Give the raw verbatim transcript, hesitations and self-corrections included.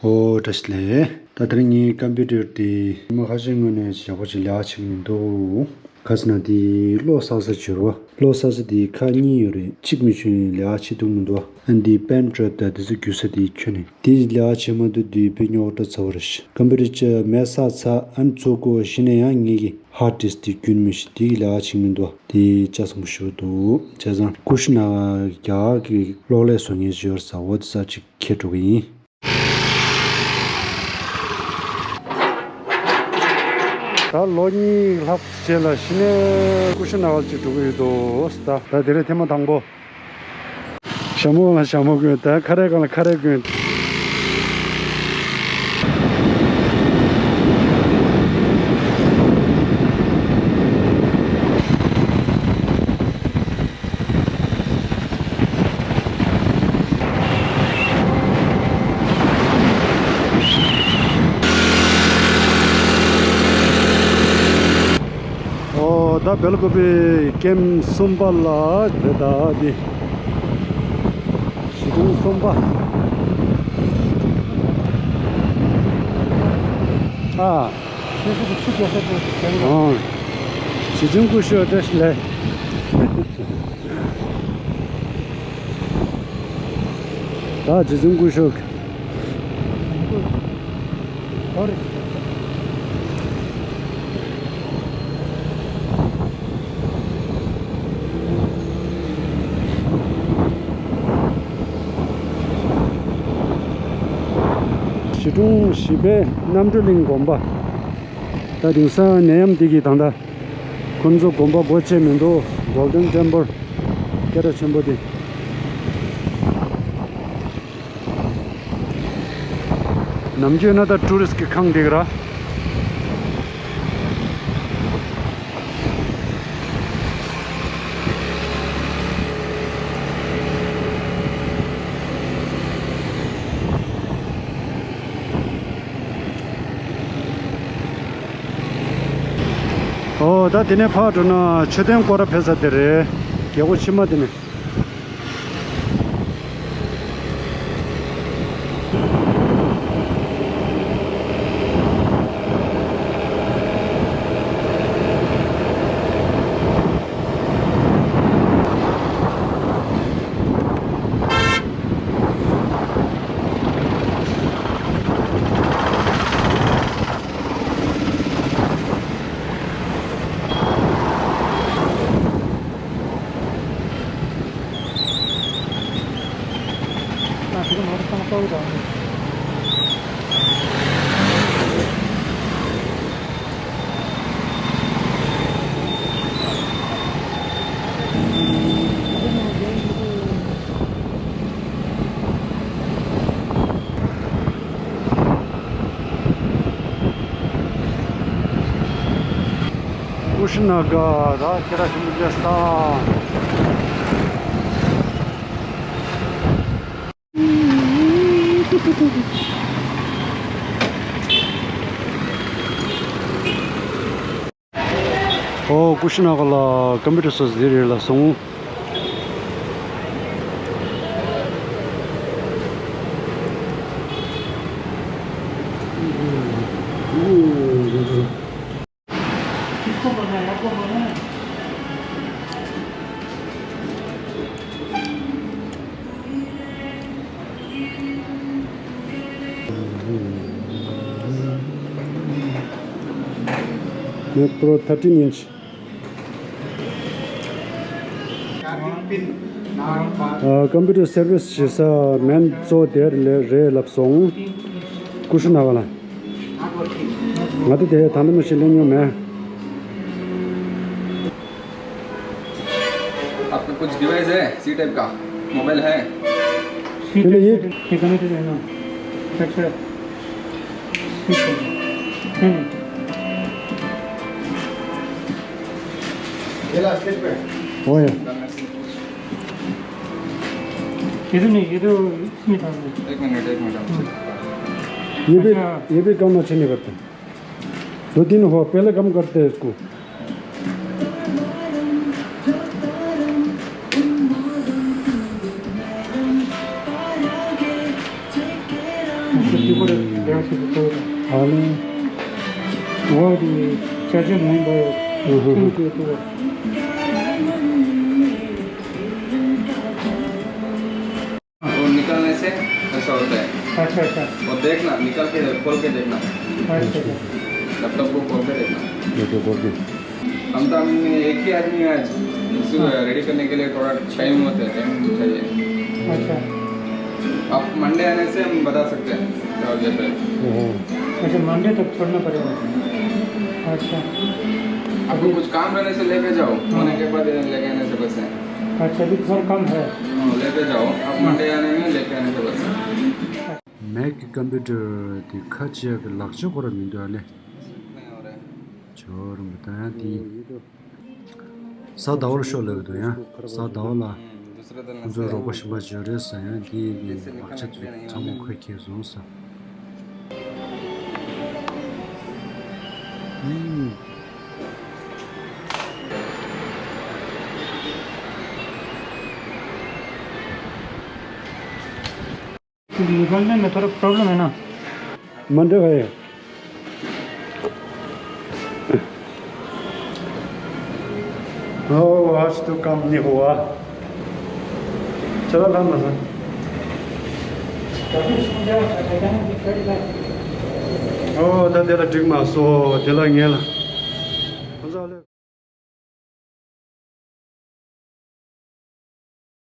ཨོ་བཀྲ་ཤིས་བདེ་ལེགས། ད་དེ་རིང་ངའི་ཀམ་པུ་ཊར་དེ་མ་ཁ་ཤས་སྔོན་ནས་ཡག་པོ་ཅིག་ལས་ཀ་བྱེད་ཀྱི་མི་འདུག་ག་ཟེར་ན་དེ་གློག་བསགས་ས་བྱོས་རོགས། གློག་བསགས་ས་དེ་ཁག་གཉིས་ཡོད་རེད། གཅིག་མི་བྱོས་ནས་ལས་ཀ་བྱེད་ཐུབ་མི་འདུག་ཨ་འདི་པན་ཌ་རའིབ་དང་དེ་ཚོ་བརྒྱུད་ས་དེ་ཁྱོན་ནས་དེ་ལས་ཀ་བྱེད་མ་ཐུབ་དུས་དཔེ་རྙོག་དྲ་ཚ་བོ་རེད། ཀམ་པུ་ཊར་ཅིག་མེ་བསགས་ཚར་ཨ་ནི་བཙུགས་དགོས་ཤེས་ན་ཡང་ངེད་ཀྱི་ཧརཌ་ཌིསྐ་དེ་རྒྱུན་མི་ཤེས་དེ་གི་ལས་ཀ་བྱེད་མི་འདུག་དེ་ལྕགས་ཟམ་པོ་ཞུ་འདུག་བྱས་ཙང་ཀུ་ཤུ་ན་ག་རྒྱ་གར་གྱི་གློག་ཀླད་བཟོ་མཁན་ཞིག་ཡོད་རེད་ཟེར། འོ་དེ་ས་ཅིག་ཁྱེར་འགྲོ་གི་ཡིན། ད་ལོ་གཉིས་ལྷག་རྗེས་ལ་གཞི་ནས་ཀུ་ཤུ་ན་ག་ལ་ཅིག་འགྲོ་གི་ཡོད་འདུག་ད་ད་དེ་རིང་ཐེངས་མ་དང་པོ། ཞྭ་མོ་ལ་ཞྭ་མོ་གོན། ད་ཁ་རས་གང་ལ་ཁ་རས་གོན། ཨོ་ད་སྦེལ་ཀོབ་པི་ཀེམ་གསུམ་པ་ལ་རེད་ད་འདི། གཞིས་གྲོང་གསུམ་པ། ཨ། ཁྱེད་ཚོ་གི་ཆུ་རྒྱག་ས་དེ་དེ་རེད། ཨང་། རྗེ་བཙུན་སྐུ་ཞབས་བཀྲ་ཤིས་བདེ་ལེགས། ད་རྗེ་བཙུན་སྐུ་ཞབས། གཞིས་གྲོང་བཞི་པའི་རྣམ་གྲོལ་གླིང་དགོན་པ། ད་དེང་སང་ནད་ཡམས་འདི་གིས་ད་ལྟ་ཁོང་ཚོ་དགོན་པ་སྒོ་ཕྱེ་མི་འདུག་གོལ་ཌེན་ཊེམ་པལ་སྐད་གྲགས་ཆེན་པོ་དེ། ནམ་རྒྱུན་ན་ད་ཊུ་རི་སི་ཊི་གི་ཁང་འདི་ག་ར། ཨོ་ད་དེ་ནས་ཕར་འགྲོ་ན་མཆོད་རྟེན་སྐོར་ར་ཕེབས་ས་དེ་རེད། རྒྱལ་སྒོ་ཕྱི་མ་དེ་ནས། ཀུ་ཤུ་ན་ག་ར་ཁྱེད་ར་ཞིམ་པོ་བྱས་སོང་། ཨོ་ཀུ་ཤུ་ན་ག་ལ་ཀམ་པུ་ཊར་སོ་སོ་འདི་རེད་ལ་སོང་། Mac Pro thirteen inch. ཨ། ཀམ་པུ་ཊར་སར་བི་སི་བྱེད་ས་མན་གཙོ་བོ་དེ་རེད་ལབ་སོང་། ཀུ་ཤུ་ན་ག་ལ། ང་ཚོ་དེ་ད་ལྟ་མ་ཤེས་ལེན་མྱོང་མེད། आपका कुछ डिवाइस है सी टाइप का? मोबाइल है? सी टाइप का। ये कनेक्टेड है ना? अच्छा। C type. नहीं, नहीं। ये लास्ट स्टेज पे है। ओ या। ये तो नहीं, ये तो इसमें था। एक मिनट, एक मिनट। ये भी, अच्छा। ये भी काम अच्छे नहीं करते। दो तीन हो, पहले काम करते हैं इसको। ཡུ་གུར་ལེའུ་ཞིག་ཏུ་གཙོ་བོ་དང་། ཨ་ནི། འོག་གི་ཅ་ཅོ་མུན་པ་ཨུ་ཧུ། ཐུག་དེ་ཏུ། वो निकलने से ऐसा होता है। अच्छा, अच्छा। वो देखना, निकल के, खोल के देखना। अच्छा, अच्छा। लैपटॉप को खोल के देखना। लैपटॉप खोल के। हम तो, हम एक ही आदमी है आज। इसको हाँ। रेडी करने के लिए थोड़ा टाइम होता है, टाइम चाहिए। अच्छा। आप मंडे आने से हम बता सकते हैं क्या हो जाता है। ओहो। अच्छा, मंडे तक छोड़ना पड़ेगा। अच्छा। आपको अभी कुछ काम रहने से लेके जाओ, हाँ। होने के बाद लेके आने से बस है। अच्छा, अभी थोड़ा कम है। हाँ, लेके जाओ, आप मंडे आने में लेके आने से बस है। Mac computer དེ་ཁ་ཕྱེ་གི་ལག་ཆ་ཁོ་ར་མི་འདུག་ཨ་ནི། ཇོ་རུམ་ད་ཡང་དེ་ས་ཟླ་བ་ལ་ཤོག་ལབ་འདུག་ཡང་ས་ཟླ་བ་ལ་ཁོང་ཚོའི་རོགས་པ་གཞན་པ་ཇོ་རེད་ས་ཡང་དེ་གི་ལག་ཆ་ཚོ་ཚང་མ་ཁོས་ཁྱེར་སོང་ས། निकलने में थोड़ा प्रॉब्लम है ना। मंडे भाई। ओ, आज तो काम नहीं हुआ। चलो काम बस। ओ, ད་དེ་ལ་འགྲིག་མ་སོང་། དེ་ལ་ངེས་ལ།